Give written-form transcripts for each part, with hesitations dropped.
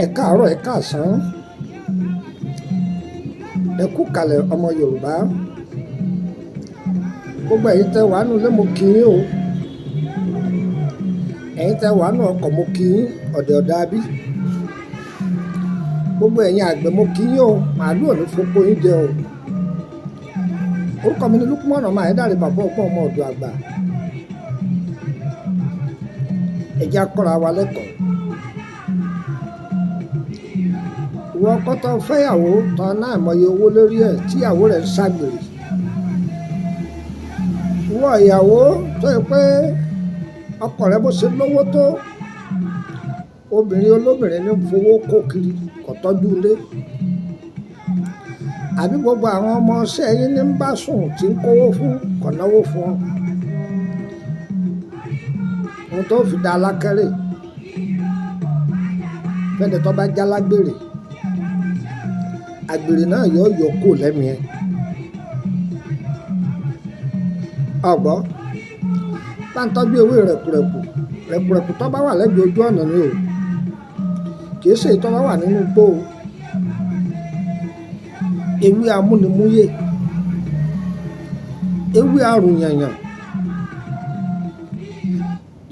Ẹ káàárọ̀, ẹ káàsán, ẹ kú kalẹ̀ ọmọ Yorùbá. Gbogbo ẹ̀yin tẹ́ wà nínú ilé, mo kí yín o. Ẹ̀yin tẹ́ wà nínú ọkọ̀, mo kí yín ọ̀dẹ̀ ọ̀dà bí. Gbogbo ẹ̀yin àgbẹ̀, mo kí yín o. Màálù ò ní foko yín jẹ o. Orúkọ mi ni Lukman ọmọ Ayédáre, bàbá ọgbọ́n, ọmọ ọ̀dọ̀ àgbà. Ẹ jẹ́ á kọ́ra wa lẹ́kọ̀ọ́. Ìwọ ọkọ tó fẹ́yàwó tó ná àìmọye owó lórí ẹ̀ tíyàwó rẹ̀ ń ṣàgbèrè. Ìwọ ìyàwó tó yẹ pé ọkọ rẹ bó ṣe lówó tó, obìnrin olóbìnrin ní fowó kó kiri, kò tọ́jú ilé. Àbí gbogbo àwọn ọmọ ọṣẹ́ yín ní ń bá sùn tí ń kówó fún, kò náwó fún ọ. Ohun tó fi dá alákẹ́rẹ́ fẹ́ni tó bá jálágbèrè, àgbèrè náà yóò yọ kó lẹ́mìí ẹ̀. Ọ̀gbọ́, bá ń tọ́jú ewé rẹ̀kùrẹ̀kù, rẹ̀kùrẹ̀kù tó bá wà lẹ́gbẹ̀ẹ́ ojú ọ̀nà ni o. Kì í ṣe èyí tó bá wà nínú igbó o. Ewé amúnimúyè, ewé arùnyànyàn,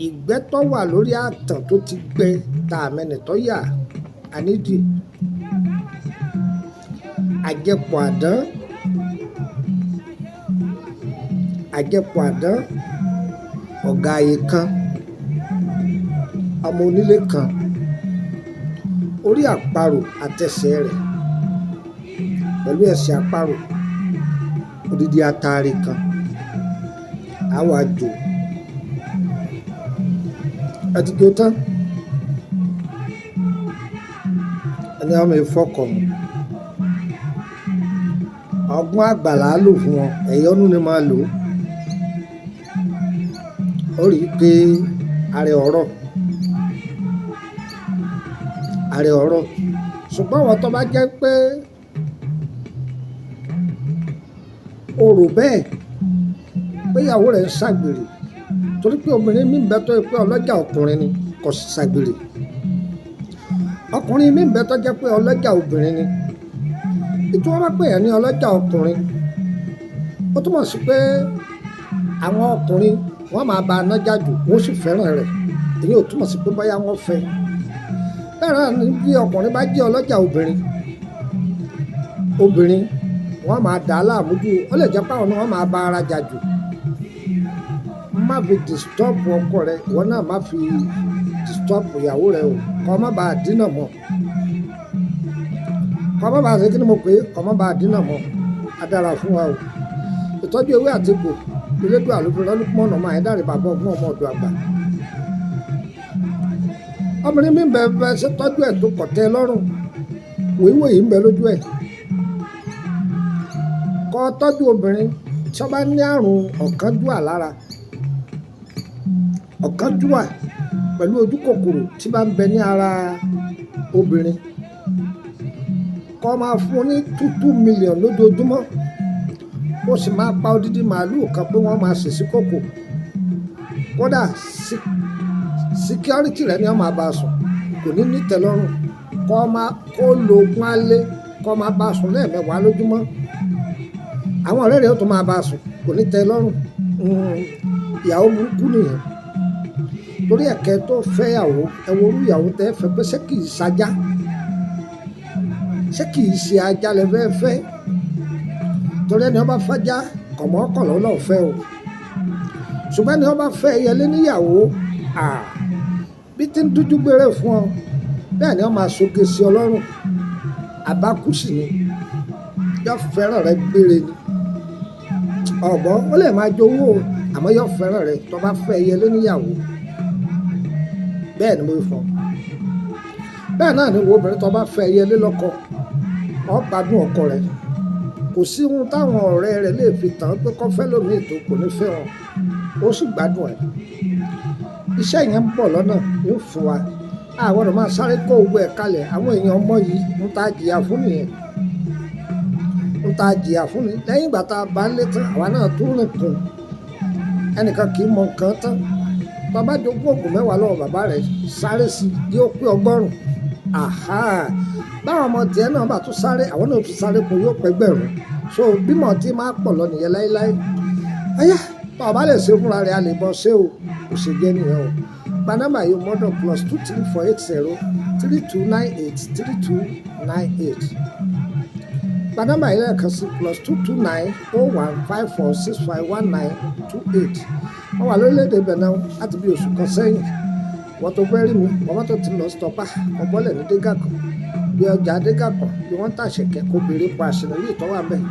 ìgbẹ́ tó wà lórí ààtàn tó ti gbẹ ta àmẹ́nì tó yà ànídìí, àjẹpọ̀ àdán, àjẹpọ̀ àdán, ọ̀gá ààyè kan, ọmọ onílé kan, orí àparò àtẹsẹ̀ rẹ̀ pẹ̀lú ẹsẹ̀ àparò, odidi atare kan, á wá jó. Ẹ ti jó tán. Ẹni ọmọ ìfọkọ̀ mọ̀. Ọgbọ́n àgbà là á lò fún wọn, ẹ̀yọ́nú ni máa lò. Ó rí i pé ààrẹ ọ̀rọ̀, ààrẹ ọ̀rọ̀. Ṣùgbọ́n àwọn tó bá jẹ́ pé o rò bẹ́ẹ̀ pé ìyàwó rẹ̀ ń ṣàgbèrè, torí pé obìnrin mí ń bẹ tó jẹ́ pé ọlọ́jà ọkùnrin ni, kò sì ṣàgbèrè. Ọkùnrin mí ń bẹ tó jẹ́ pé ọlọ́jà obìnrin ni. Ètò wọn bá pè é ní ọlọ́jà ọkùnrin, ó túmọ̀ sí pé àwọn ọkùnrin wọ́n máa bá aná jà jù, wọ́n sì fẹ́ràn rẹ̀. Èyí ò túmọ̀ sí pé bóyá wọ́n fẹ́. Bẹ́ẹ̀ náà ni bí ọkùnrin bá jẹ́ ọlọ́jà obìnrin, obìnrin wọ́n máa dà á láàmú jù, ó lè jẹ́ pé àwọn ni wọ́n máa bá ara jà jù. Má fi disturb ọkọ rẹ, ìwọ náà má fi disturb ìyàwó rẹ o, kó má ba à dínà mọ́. Kó má ba à ṣe kí ni mo pè é, kó má ba à dínà mọ́. A dára fún wa o. Ìtọ́jú ewé àti egbò, Elédùà ló fi rán Lukman ọmọ Ayédáre, bàbá ọgbọ́n, ọmọ ọ̀dọ̀ àgbà. Obìnrin mi ń bẹ bẹ ṣe tọ́jú ẹ̀ tó kọ̀ tẹ́ lọ́rùn, wòíwòyí ń bẹ lójú ẹ̀. Kó tọ́jú obìnrin tí ó bá ní àrùn ọ̀kánjúà lára, ọ̀kánjúà pẹ̀lú ojú kòkòrò tí bá ń bẹ ní ara obìnrin, kó máa fún un ní 2 2 million lójoojúmọ́, kó sì máa pa odidi màálù kan pé wọ́n máa sè sí kòkò. Kódà security rẹ̀ ni wọ́n máa bá a sùn, kò ní ní tẹ́lọ́rùn. Kó máa kó lo ogún alẹ́, kó máa bá a sùn lẹ́ẹ̀mẹwàá lójúmọ́. Àwọn ọ̀rẹ́ rẹ̀ ó tún máa bá a sùn, kò ní tẹ́lọ́rùn. Ìyàwó burúkú nìyẹn. Torí ẹ̀kẹ́ tó fẹ́ ìyàwó, ẹ wo irú ìyàwó tẹ́ fẹ́ pé ṣé kì í ṣajá? Ṣé kì í ṣe ajá lẹ fẹ́ fẹ́? Torí ẹni ó bá fẹ́ ajá, kọ̀mọ́kọ̀lọ́ ló fẹ́ o. Ṣùgbọ́n ẹni ó bá fẹ́ ẹyẹlé níyàwó, à, bí tí ń dúdú gbére fún ọ, bẹ́ẹ̀ ni ó máa soge sí ọ lọ́rùn. Àbákú sì ni. Yóò fẹ́ràn rẹ gbére ni. Ọ̀gbọ́n, ó lè máa jowú o, àmọ́ yóò fẹ́ràn rẹ tó bá fẹ́ ẹyẹlé níyàwó. Bẹ́ẹ̀ ni mo fọ. Bẹ́ẹ̀ náà ni wo obìnrin tó bá fẹ́ ẹyẹlé lọ́kọ, ó gbádùn ọkọ rẹ̀. Kò sí ohun táwọn ọ̀rẹ́ rẹ̀ lè fi tàn pé kó fẹ́ lómi tó kò ní fẹ́ wọn. Ó sì gbádùn ẹ̀. Iṣẹ́ yẹn ń bọ̀ lọ́nà, yóò fún wa. A gbọdọ̀ máa sáré kó owó ẹ̀ kalẹ̀. Àwọn èèyàn ọmọ yìí ń ta jìyà fún nìyẹn. Ń ta jìyà fún ni. Lẹ́yìn ìgbà tá a bá lé tán, àwa náà tún rìn kùn. Ẹnìkan kì í mọ nǹkan tán. Tó bá jogún ògùn mẹ́wàá lọ́wọ́ bàbá rẹ̀, sáré sí i, yóò pé ọgọ́rùn-ún. Àhá, báwọn ọmọ tiẹ̀ náà bá tún sáré, àwọn náà tún sáré kun, yóò pẹ́gbẹ̀rún. So bímọ tí máa pọ̀ lọ nìyẹn láéláé. Ayá, tó o bá lè ṣe fúnra rẹ̀, a lè bọ́ ṣé o. Kò ṣe jẹ́ nìyẹn o. Gba nọ́mbà yìí mọ́dọ̀: +234 80 3298 3298. Gba nọ́mbà yìí lẹ́ẹ̀kan sí: +229 01 5465 1928. Wọ́n wà lórílẹ̀‐èdè Benin láti bí oṣù kan sẹ́yìn. Wọ́n tó fẹ́ rí mi, wọ́n mọ́tò tí ń lọ sí Tọ́pá, ọ̀bọ́lẹ̀ ní Dégàkàn, bí ọjà Dégàkàn, bí wọ́n ń tàṣẹ̀kẹ́, kó béèrè pa àṣìnírí ìtọ́wà ń bẹ̀.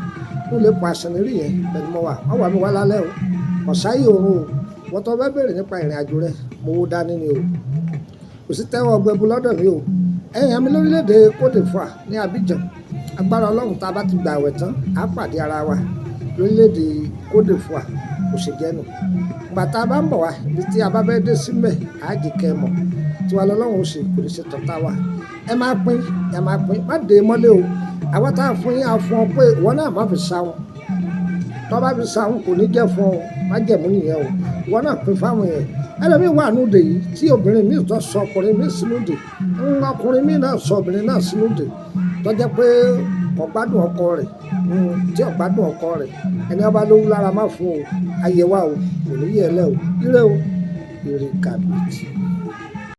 Ó lè pa àṣìnírí yẹn, bẹ́ẹ̀ ni mo wà. Wọ́n wà mí wá lálẹ́ o. Ọ̀sáyé òrun o. Wọ́n tó fẹ́ béèrè nípa ìrìn àjò rẹ, mo wó dání ni o. Kò sí tẹ́wọ́ ọgbẹ́bu lọ́dọ̀ mi o. Ẹ̀yin mi lórílẹ̀‐èdè Côte d'Ivoire ní Abidjan, agbára Ọlọ́run, tá a bá ti gbà àwẹ̀ tán, á pàdé ara wa lórílẹ̀‐èdè Côte d'Ivoire. Kò sì jẹ́nu. Ìgbà tá a bá ń bọ̀ wá, ibi tí a bá fẹ́ dé síbẹ̀, á jì kẹ́ mọ̀. Tiwa lọ́lọ́run ó ṣe, kò ní ṣe tọ̀tá wa. Ẹ máa pín, ẹ máa pín, má dé mọ́lé o. Àwọn tá a fún yín, a fún ọ pé ìwọ náà má fi sa wọn. Tọ́ bá fi sa wọn, kò ní jẹ́ fún ọ, má jẹ̀mú nìyẹn o. Ìwọ náà pín fáwọn yẹn. Ẹlòmíì wà núdè yìí tí obìnrin míì tó sọ ọkùnrin míì sínú dè, ọkùnrin míì náà sọ obìnrin náà sínú dè, tó jẹ́ pé kò gbádùn ọkọ rẹ̀, tí ò gbádùn ọkọ rẹ̀. Ẹni ọba lówó lára má fún o. Ayé wa o, kò ní yẹ lẹ́ o. Ire o, ire kàbìtì.